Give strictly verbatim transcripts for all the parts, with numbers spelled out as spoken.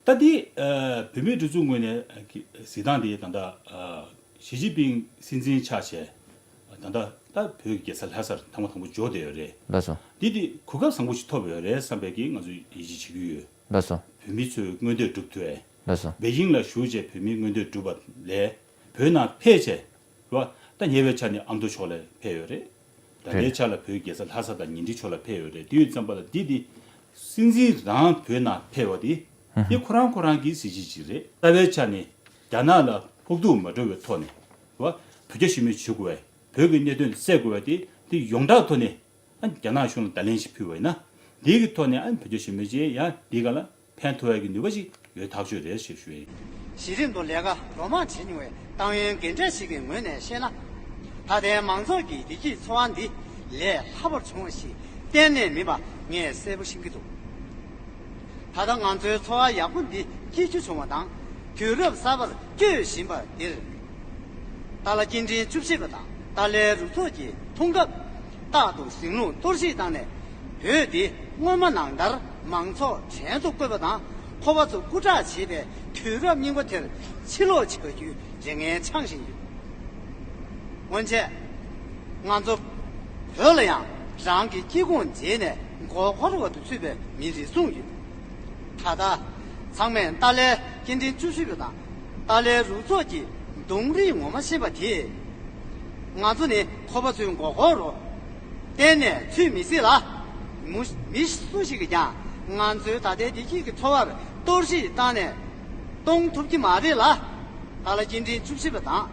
ད་འདི་ཨ་བོད་མིའི་སྒྲིག་འཛུགས་ངོས་ནས་ཨ་གི་གཟིགས་སྟངས་འདི་ད་ལྟ་ཨ་ཞི་ཅིན་ཕིང་སྲིད་འཛིན་ཆགས་བྱས་ད་ལྟ་ད་བོད་ཀྱི་རྒྱལ་ས་ལྷ་སར་ཐེངས་མ་དང་པོ་འབྱོར་བསྡད་ཡོད་རེད། ལགས་སོ། འདི་འདི་གོ་སྐབས་བཟང་པོ་ཞིག་ཐོབ་ཡོད་རེད་བསམ་པའི་གི་ང་ཚོས་ཡིད་ཆེས་བྱེད་ཀྱི་ཡོད། ལགས་སོ། བོད་མི་ཚོའི་མངོན་འདོད་སྒྲུབ་ཐུབ་ཨེ། ལགས་སོ། པེ་ཅིང་ལ་བཞུགས་བྱས་བོད་མིའི་མངོན་འདོད་སྒྲུབ་པ་ལས་བོད་ནང་ཕེབས་བྱས་རེད་བ། ད་ཉེ་བའི་ཆར་ནས་ཨ་མདོ་ཕྱོགས་ལ་ཕེབས་ཡོད་རེད། ད་ལྟའི་ཆར་ལ་བོད་རྒྱལ་ས་ལྷ་ས་དང་ཉིང་ཁྲི་ཕྱོགས་ལ་ཕེབས་ཡོད་རེད། དེ་ཡོད་ཙམ་པ་ལ་འདི་འདི་སྲིད་འཛིན་རང་བོད་ནང་ཕེབས་པ་འདི་འདི་ཁོ་རང་ཁོ་རང་གི་གཟི་བརྗིད་ཅིག་རེད། རྩ་བའི་ཆ་ནས་རྒྱ་ནག་ལ་ཕོག་ཐུག་མ་འགྲོ་བའི་ཐོག་ནས་བ་བོད་རྒྱ་ཞི་མོལ་བྱེད་དགོས་པའི་བོད་ཀྱི་གནད་དོན་སེལ་དགོས་པ་དེ་འདི་ཡོངས་གྲགས་ཐོག་ནས་ཨ་རྒྱ་ནག་གཞུང་ལ་བརྡ་ལན་ཞིག་ཕུལ་བ་ཡིན་ན་འདི་གི་ཐོག་ནས་ཨ་བོད་རྒྱ་ཞི་མོལ་བྱེད་ཡང་འདི་ག་ལ་ཕན་ཐོགས་ཡག་གི་ནུས་པ་ཞིག་ཡོད་ཐག་ཆོད་རེད་ཞེས་ཞུ་ཡིན། གཞི་རིམ་དུ་ལས་ཀ་རོགས་མང་བྱེད་མྱོང་བའི་ཏང་ཡོན་འགན་འཁྲི་ཞིག་གི་ངོས་ནས་བཤད་ན། ད་ལྟའི་མང་ཚོགས་ཀྱི་བདེ་སྐྱིད་འཚོ་བ་འདི་ལས་སླ་པོར་བྱུང་བ་ཞིག་གཏན་ནས་མིན་པ་ངས་གསལ་པོ་ཤེས་ཀྱི་འདུག་ད་ལྟ་ང་ཚོའི་འཚོ་བ་ཡག་པོ་འདི་སྐྱིད་ཆུ་བྱུང་བ་དང་དུས་རབས་གསར་པར་བསྐྱོད་བཞིན་པ་འདིར། ཏཱ་ལ་སྐྱེ་ཕྲེང་བཅུ་བཞི་པ་དང་ཏཱ་ལའི་རུ་ཚོགས་ཀྱི་ཐོག་སྐབས་རྟག་ཏུ་ཟིང་རླུང་གཏོར་བཤིག་བཏང་ནས། བོད་འདི་སྔོན་མ་ནང་ལྟར་མང་ཚོགས་བྲན་དུ་བཀོལ་བ་དང་ཁོ་པ་ཚོ་རྐུ་འཁྲབ་བྱེད་པའི་དུས་རབས་རྙིང་པ་དེར་ཕྱིར་ལོག་བྱ་རྒྱུའི་རེ་ངན་འཆང་བཞིན་ཡོད། སྔོན་ཆད་ང་ཚོ་བོད་ལ་ཡང་རང་གི་སྐྱེ་ཁུངས་བརྗེད་ནས་མགོ་འཁོར་བ་དུ་ཚུད་པའི་མི་རེ་ཟུང་ཡོད། ད་ལྟ་ཚང་མས་ཏཱ་ལའི་སྐྱེ་ཕྲེང་བཅུ་བཞི་པ་དང་ཏཱ་ལའི་རུ་ཚོགས་ཀྱི་གདོང་རིས་ངོ་མ་ཤེས་པ་དེས། ང་ཚོ་ནི་ཁོ་པ་ཚོའི་མགོ་སྐོར་རོ། གཏན་ནས་ཚུད་མི་སྲིད་ལ། མུ་མི་སུ་ཞིག་གིས་ཀྱང་ང་ཚོའི་ད་ལྟའི་བདེ་སྐྱིད་ཀྱི་འཚོ་བར་གཏོར་བཤིག་བཏང་ནས་གཏོང་ཐུབ་ཀྱི་མ་རེད་ལ། ཏཱ་ལ་སྐྱེ་ཕྲེང་བཅུ་བཞི་པ་དང་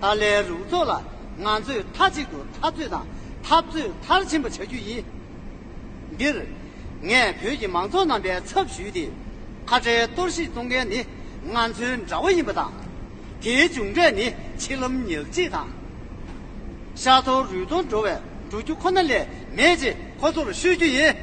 ཏཱ་ལའི་རུ་ཚོགས་ལ་ང་ཚོས་མཐའ་གཅིག་ཏུ་འཐབ་རྩོད་དང་འཐབ་རྩོད་མཐར་ཕྱིན་པ་བྱ་རྒྱུ་ཡིན། འདིར་ངས་བོད་ཀྱི་མང་ཚོགས་རྣམ་པའི་ཚབ་ཞུས་ཏེ་ཁ་བྲལ་གཏོར་བཤིག་གཏོང་མཁན་ནི་ང་ཚོའི་དགྲ་བོ་ཡིན་པ་དང་། དེའི་མཇུག་འབྲས་ནི་འཆི་ལམ་ཉག་གཅིག་དང་། ཤ་འཐོར་རུས་འཐོར་འགྲོ་བའི་འགྲོ་རྒྱུ་ཁོ་ན་ལས་མེད་ཅེས་ཁོ་ཚོར་ཤོད་རྒྱུ་ཡིན།